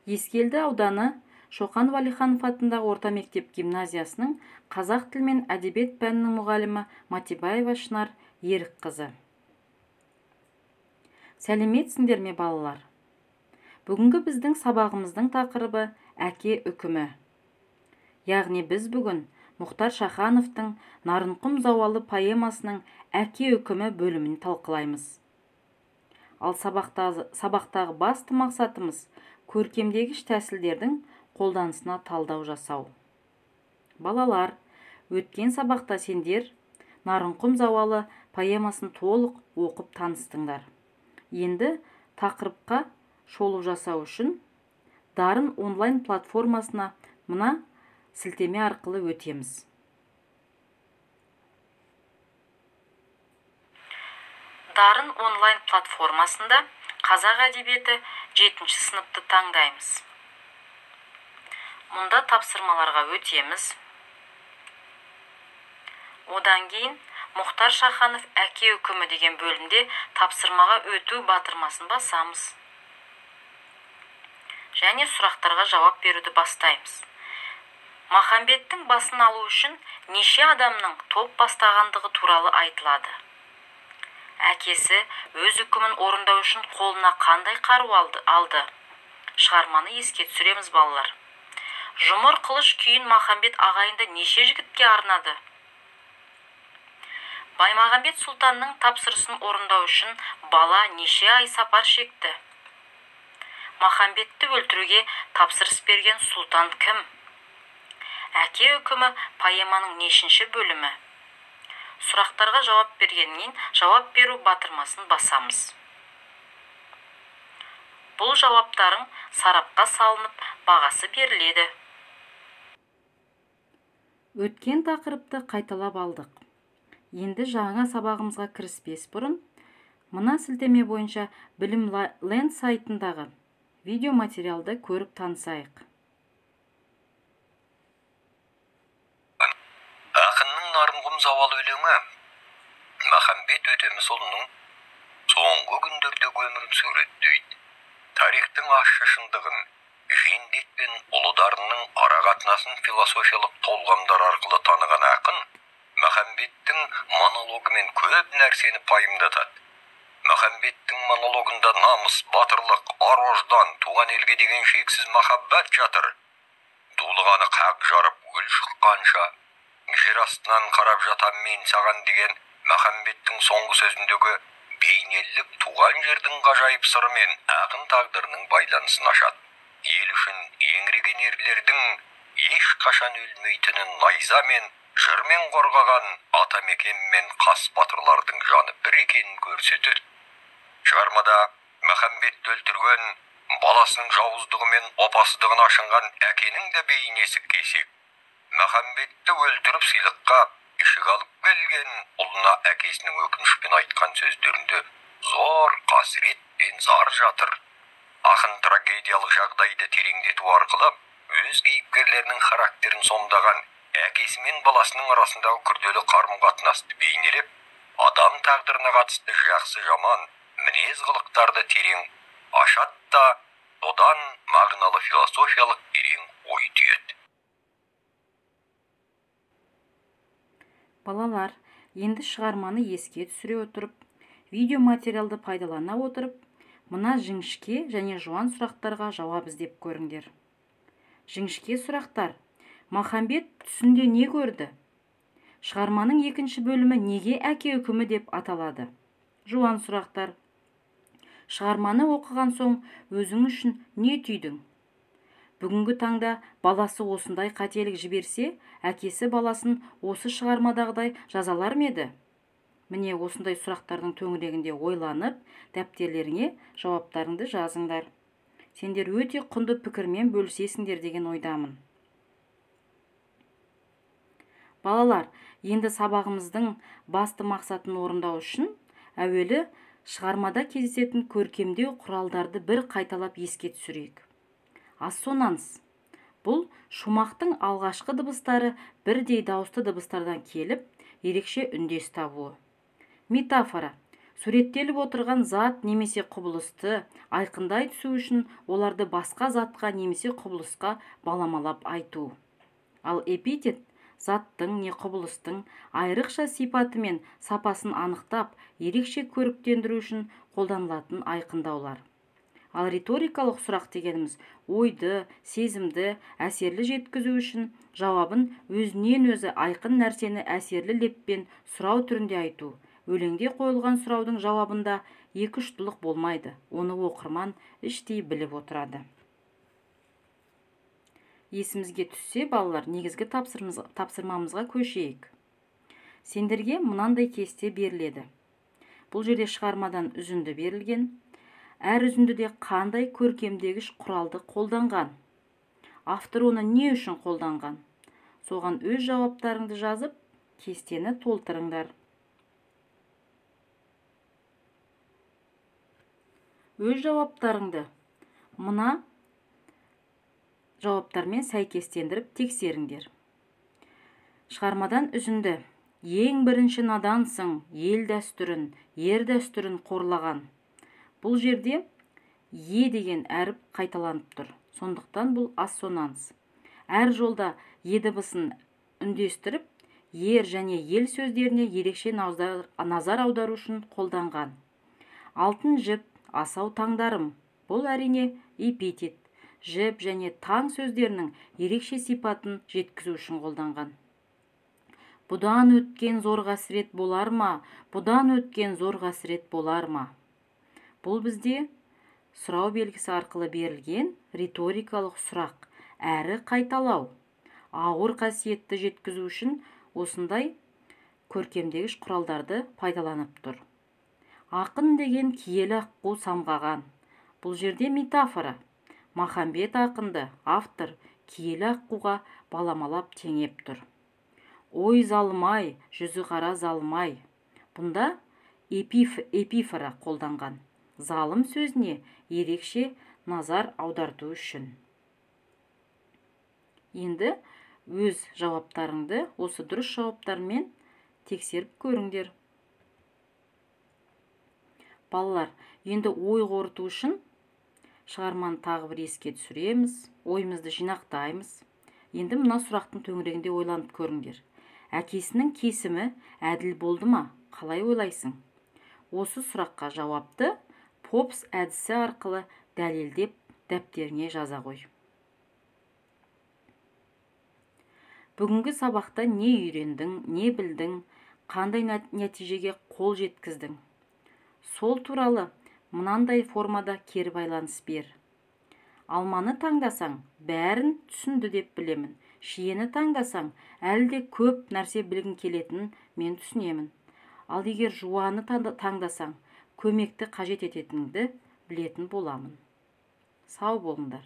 Ескелді ауданы Шоқан Уәлиханов атындағы орта мектеп гимназиясының қазақ тілі мен әдебиет пәнінің мұғалімі Матибаева Шынар Ерікқызы. Сәлеметсіңдер ме, балалар? Бүгінгі біздің сабағымыздың тақырыбы әке үкімі. Яғни біз бүгін Мұхтар Шахановтың Нарынқұм зауалы поэмасының әке үкімі бөлімін талқылаймыз. Ал сабақтағы басты мақсатымыз көркемдегіш тәсілдердің қолданысына талдау жасау. Балалар, өткен сабақта сендер Нарынқұм зауалы поэмасын толық оқып таныстыңдар. Енді тақырыпқа шолу жасау үшін Дарын онлайн платформасына мына сілтеме арқылы өтеміз. Дарын онлайн платформасында қазақ әдебиеті 7-ші сыныпты таңдаймыз. Мұнда тапсырмаларға өтеміз. Одан кейін Мұхтар Шаханов әке үкімі деген бөлімде тапсырмаға өту батырмасын басамыз. Және сұрақтарға жауап беруді бастаймыз. Махамбеттің басын алу үшін неше адамның топ бастағандығы туралы айтылады. Әкесі өз үкімін орындау үшін қолына қандай қару алды? Шығарманы еске түсіреміз, балалар. Жұмыр қылыш күйін Махамбет ағайынды неше жігітке арнады? Баймағамбет сұлтанның тапсырысын орындау үшін бала неше ай сапар шекті? Махамбетті өлтіруге тапсырыс берген сұлтан кім? Әке үкімі поэманың нешінші бөлімі? Сұрақтарға жауап бергеннен жауап беру батырмасын басамыз. Бұл жауаптарың сарапқа салынып, бағасы беріледі. Өткен тақырыпты қайталап алдық. Енді жаңа сабағымызға кіріспес бұрын, мына сілтеме бойынша Білім Ленд сайтындағы видеоматериалды көріп танысайық. Ақынның Нарынқұм зауалы өлеңі Махамбет Өтемісұлының соңғы күндердегі өмірін суреттейді. Тарихтың ащы шындығын, жендет пен ұлы дарынның арақатынасын философиялық толғамдар арқылы таныған ақын Махамбеттің монологымен көп нәрсені пайымдатады. Махамбеттің монологында намыс, батырлық, ар-ождан, туған елге деген шексіз махаббат жатыр. Дулығаны қақ жарып өл шыққанша, жер астынан қарап жатам мен саған деген Махамбеттің соңғы сөзіндегі бейнелілік туған жердің ғажайып сыры мен ақын тағдырының байланысын ашады. Ел үшін еңіреген ерлердің ешқашан өлмейтінін найза мен жырмен қорғаған атамекен мен қас батырлардың жаны бір екенін көрсетеді. Шығармада Махамбетті өлтірген баласының жауыздығы мен опасыздығын ашынған әкенің де бейнесі кесек. Махамбетті өлтіріп сыйлыққа ішік алып келген ұлына әкесінің өкінішпен айтқан сөздерінде зор қасірет пен зар жатыр. Ақын трагедиялық жағдайды тереңдету арқылы өз кейіпкерлерінің характерін сомдаған әкесі мен баласының арасындағы күрделі қарым-қатынасты бейнелеп, адам тағдырына қатысты жақсы жаман мінез қылықтарды терең ашады да, одан мағыналы философиялық терең ой түйеді. Балалар, енді шығарманы еске түсіре отырып, видеоматериалды пайдалана отырып, мына жіңішке және жуан сұрақтарға жауап іздеп көріңдер. Жіңішке сұрақтар. Махамбет түсінде не көрді? Шығарманың екінші бөлімі неге әке үкімі деп аталады? Жуан сұрақтар. Шығарманы оқыған соң өзің үшін не түйдің? Бүгінгі таңда баласы осындай қателік жіберсе, әкесі баласын осы шығармадағыдай жазалар ма еді? Міне осындай сұрақтардың төңірегінде ойланып, дәптерлеріңе жауаптарыңды жазыңдар. Сендер өте құнды пікірмен бөлісесіңдер деген ойдамын. Балалар, енді сабағымыздың басты мақсатын орындау үшін әуелі шығармада кездесетін көркемдеу құралдарды бір қайталап еске түсірейік. Ассонанс. Бұл шумақтың алғашқы дыбыстары бірдей дауысты дыбыстардан келіп, ерекше үндес табуы. Метафора. Суреттеліп отырған зат немесе құбылысты айқындай түсу үшін оларды басқа затқа немесе құбылысқа баламалап айту. Ал эпитет заттың не құбылыстың айрықша сипаты мен сапасын анықтап, ерекше көріктендіру үшін қолданылатын айқындаулар. Ал риторикалық сұрақ дегеніміз ойды, сезімді әсерлі жеткізу үшін жауабын өзінен өзі айқын нәрсені әсерлі леппен сұрау түрінде айту. Өлеңде қойылған сұраудың жауабында екі ұштылық болмайды, оны оқырман іштей біліп отырады. Есімізге түссе, балалар, негізгі тапсырмамызға көшейік. Сендерге мынандай кесте беріледі. Бұл жерде шығармадан үзінді берілген. Әр үзіндіде қандай көркемдегіш құралды қолданған? Автор оны не үшін қолданған? Соған өз жауаптарыңды жазып, кестені толтырыңдар. Өз жауаптарыңды мына жауаптармен сәйкестендіріп тексеріңдер. Шығармадан үзінді. Ең бірінші надансың, ел дәстүрін, ер дәстүрін қорлаған. Бұл жерде е деген әріп қайталанып тұр. Сондықтан бұл ассонанс. Әр жолда е дыбысын үндестіріп, ер және ел сөздеріне ерекше назар аудару үшін қолданған. Алтын жіп, асау таңдарым. Бұл әрине эпитет. Жіп және таң сөздерінің ерекше сипатын жеткізу үшін қолданған. Бұдан өткен зор қасірет болар ма? Бұдан өткен зор қасірет болар ма? Бұл бізде сұрау белгісі арқылы берілген риторикалық сұрақ, әрі қайталау. Ауыр қасиетті жеткізу үшін осындай көркемдегіш құралдарды пайдаланып тұр. Ақын деген киелі аққу самғаған. Бұл жерде метафора. Махамбет ақынды автор киелі аққуға баламалап теңеп тұр. Ой залмай, жүзі қара залмай. Бұнда эпифора қолданған. Залым сөзіне ерекше назар аударту үшін. Енді өз жауаптарыңды осы дұрыс жауаптармен тексеріп көріңдер. Балалар, енді ой қорыту үшін шығарманы тағы бір еске түсіреміз, ойымызды жинақтаймыз. Енді мына сұрақтың төңірегінде ойланып көріңдер. Әкесінің кесімі әділ болды ма? Қалай ойлайсың? Осы сұраққа жауапты Попс әдісі арқылы дәлелдеп дәптеріңе жаза қой. Бүгінгі сабақта не үйрендің, не білдің, қандай нәтижеге қол жеткіздің? Сол туралы мынандай формада кері байланыс бер. Алманы таңдасаң, бәрін түсінді деп білемін. Шиені таңдасаң, әлі де көп нәрсе білгің келетінін мен түсінемін. Ал егер жуаны таңдасаң, көмекті қажет ететініңді білетін боламын. Сау болыңдар.